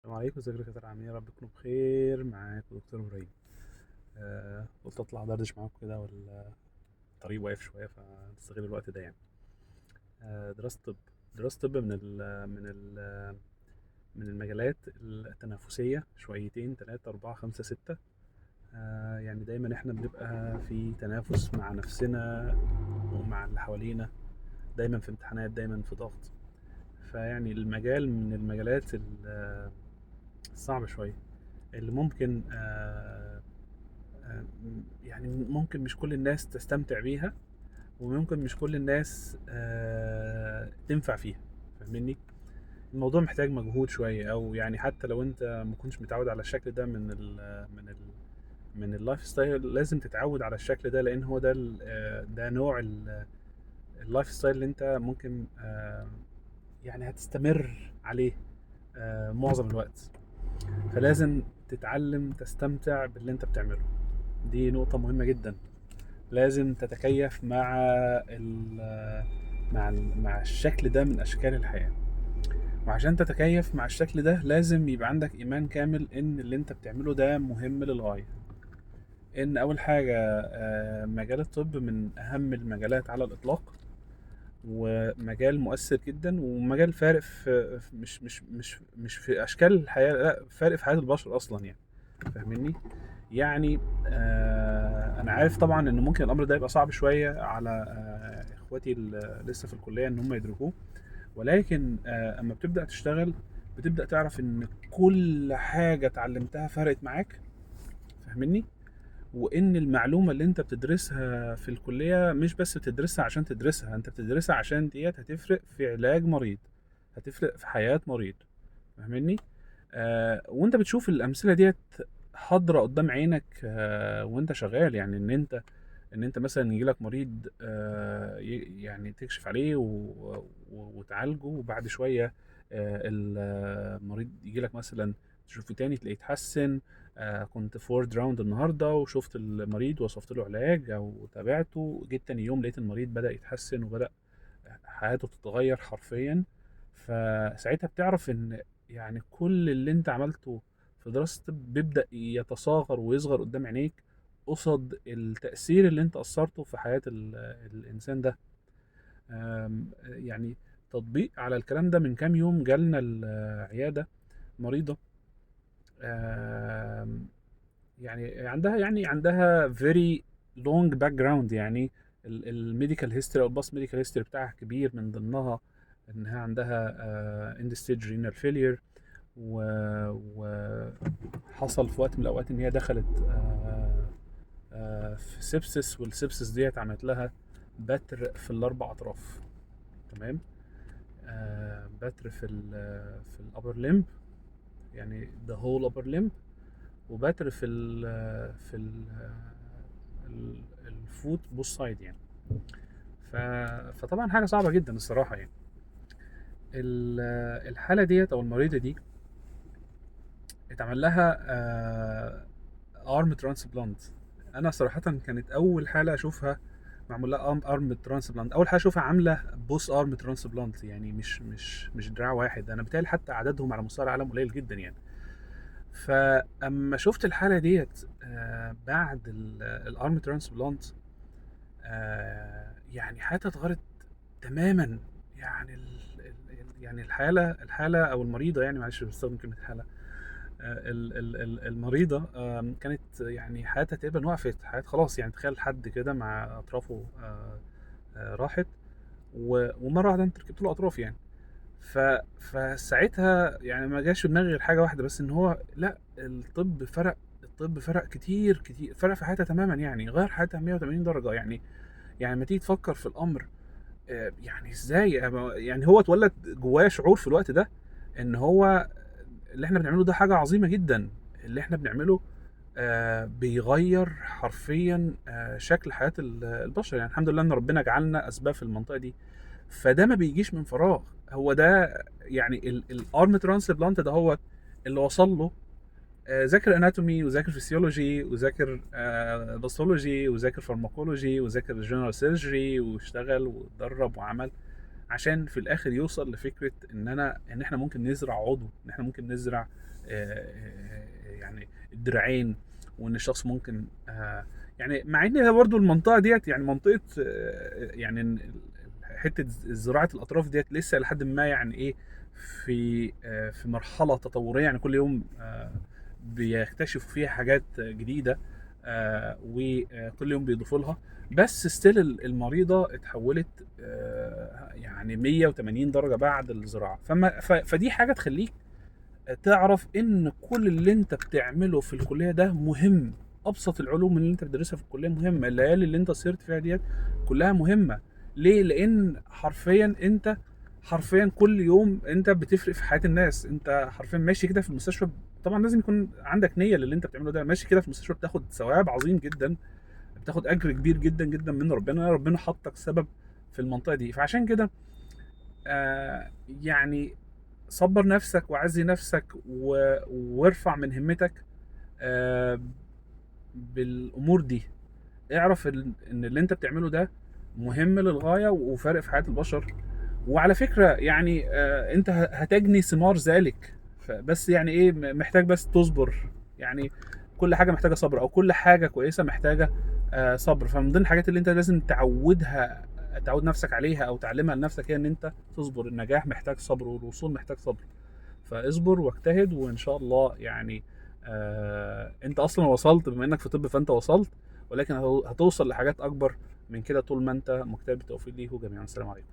السلام عليكم، ازيكم يا دكاترة؟ عاملين إيه؟ يا رب تكونوا بخير. معاكم دكتور ابراهيم. قلت اطلع دردش معاكم كده والطريق واقف شوية فنستغل الوقت ده يعني. دراسة طب، دراسة طب من المجالات التنافسية شويتين 3 4 5 6. يعني دايما احنا بنبقى في تنافس مع نفسنا ومع اللي حوالينا، دايما في امتحانات، دايما في ضغط. فيعني المجال من المجالات الصعبة شوية اللي ممكن يعني ممكن مش كل الناس تستمتع بيها، وممكن مش كل الناس تنفع فيها. فاهمني؟ الموضوع محتاج مجهود شوية، او يعني حتى لو انت ما كنتش متعود على الشكل ده من ال lifestyle، لازم تتعود على الشكل ده، لان هو ده ده نوع ال lifestyle اللي انت ممكن يعني هتستمر عليه معظم الوقت. فلازم تتعلم تستمتع باللي انت بتعمله، دي نقطة مهمة جدا. لازم تتكيف مع الشكل ده من أشكال الحياة، وعشان تتكيف مع الشكل ده لازم يبقى عندك إيمان كامل إن اللي انت بتعمله ده مهم للغاية. إن أول حاجة مجال الطب من أهم المجالات على الإطلاق، ومجال مؤثر جدا، ومجال فارق في مش مش مش مش في اشكال الحياة، لا فارق في حياة البشر اصلا يعني. فاهمني؟ يعني انا عارف طبعا ان ممكن الامر ده يبقى صعب شوية على اخواتي اللي لسه في الكلية ان هم يدركوه، ولكن اما بتبدا تشتغل بتبدا تعرف ان كل حاجة اتعلمتها فرقت معاك. فاهمني؟ وان المعلومة اللي انت بتدرسها في الكلية مش بس بتدرسها عشان تدرسها، انت بتدرسها عشان ديت هتفرق في علاج مريض، هتفرق في حياة مريض. فاهمني؟ وانت بتشوف الامثلة ديت حاضره قدام عينك وانت شغال. يعني ان انت مثلا يجيلك مريض يعني تكشف عليه وتعالجه، وبعد شوية المريض يجيلك مثلا تشوفه تاني تلاقيه اتحسن. كنت في ward round النهارده وشفت المريض ووصفت له علاج او تابعته، جيت تاني يوم لقيت المريض بدأ يتحسن وبدأ حياته تتغير حرفيا. فساعتها بتعرف ان يعني كل اللي انت عملته في دراسة الطب بيبدأ يتصاغر ويصغر قدام عينيك قصاد التأثير اللي انت أثرته في حياة الإنسان ده. يعني تطبيق على الكلام ده، من كام يوم جالنا العيادة مريضة، يعني عندها very long background، يعني ال medical history او ال past medical history بتاعها كبير، من ضمنها انها عندها end stage renal failure، وحصل في وقت من الاوقات ان هي دخلت في sepsis، وال sepsis ديت عملت لها بتر في الاربع اطراف. تمام؟ بتر في ال upper limb، يعني the whole upper limb، وبتر في ال في ال ال foot both side يعني. فطبعا حاجة صعبة جدا الصراحة يعني. الحالة ديت او المريضة دي اتعمل لها arm transplant. انا صراحة كانت اول حاله اشوفها معمول لها arm transplant، اول حاجة اشوفها عامله both arm transplant، يعني مش دراع واحد. انا بتهيألي حتى عددهم على مستوى العالم قليل جدا يعني. فاما شفت الحالة ديت بعد ال arm transplant، يعني حياتها اتغيرت تماما. يعني يعني الحالة او المريضة، يعني معلش بستخدم كلمة حاله، المريضة كانت يعني حياتها تقريبا وقفت، حياتها خلاص يعني. تخيل حد كده مع اطرافه راحت، ومرة واحدة انت ركبت له اطراف يعني. فساعتها يعني ما جاش في دماغي غير حاجة واحدة بس، ان هو لا، الطب فرق، الطب فرق كتير كتير، فرق في حياتها تماما يعني، غير حياتها 180 درجه يعني. يعني لما تيجي تفكر في الامر يعني ازاي يعني هو اتولد جواه شعور في الوقت ده ان هو اللي احنا بنعمله ده حاجة عظيمة جدا، اللي احنا بنعمله بيغير حرفيا شكل حياة البشر يعني. الحمد لله ان ربنا جعلنا اسباب في المنطقة دي. فده ما بيجيش من فراغ، هو ده يعني ال arm transplant ده هو اللي وصل له ذاكر anatomy وذاكر فيسيولوجي وذاكر pathology وذاكر pharmacology وذاكر general surgery، واشتغل واتدرب وعمل عشان في الاخر يوصل لفكرة ان احنا ممكن نزرع عضو، ان احنا ممكن نزرع يعني الدراعين، وان الشخص ممكن يعني مع ان برضو المنطقة ديت يعني منطقة يعني حتة زراعة الاطراف ديت لسه لحد ما يعني ايه في مرحلة تطوريه، يعني كل يوم بيكتشفوا فيها حاجات جديدة وكل يوم بيضيفوا لها، بس still المريضة اتحولت يعني 180 درجه بعد الزراعة. فدي حاجة تخليك تعرف ان كل اللي انت بتعمله في الكلية ده مهم. ابسط العلوم اللي انت بتدرسها في الكلية مهمة، الليالي اللي انت سهرت فيها ديت كلها مهمة. ليه؟ لان حرفيا انت حرفيا كل يوم انت بتفرق في حياة الناس. انت حرفيا ماشي كده في المستشفى، طبعا لازم يكون عندك نيه للي انت بتعمله ده، ماشي كده في المستشفى بتاخد ثواب عظيم جدا، بتاخد اجر كبير جدا جدا من ربنا، ربنا حطك سبب في المنطقة دي. فعشان كده يعني صبر نفسك وعزي نفسك وارفع من همتك بالامور دي. اعرف ان اللي انت بتعمله ده مهم للغاية وفارق في حياة البشر. وعلى فكرة يعني انت هتجني ثمار ذلك، بس يعني ايه، محتاج بس تصبر. يعني كل حاجة محتاجه صبر، او كل حاجة كويسة محتاجه صبر. فمن ضمن الحاجات اللي انت لازم تعود نفسك عليها او تعلمها لنفسك، هي ان انت تصبر. النجاح محتاج صبر، والوصول محتاج صبر. فاصبر واجتهد، وان شاء الله يعني انت اصلا وصلت، بما انك في طب فانت وصلت، ولكن هتوصل لحاجات اكبر من كده طول ما انت مجتهد. بالتوفيق ليكم جميعا، السلام عليكم.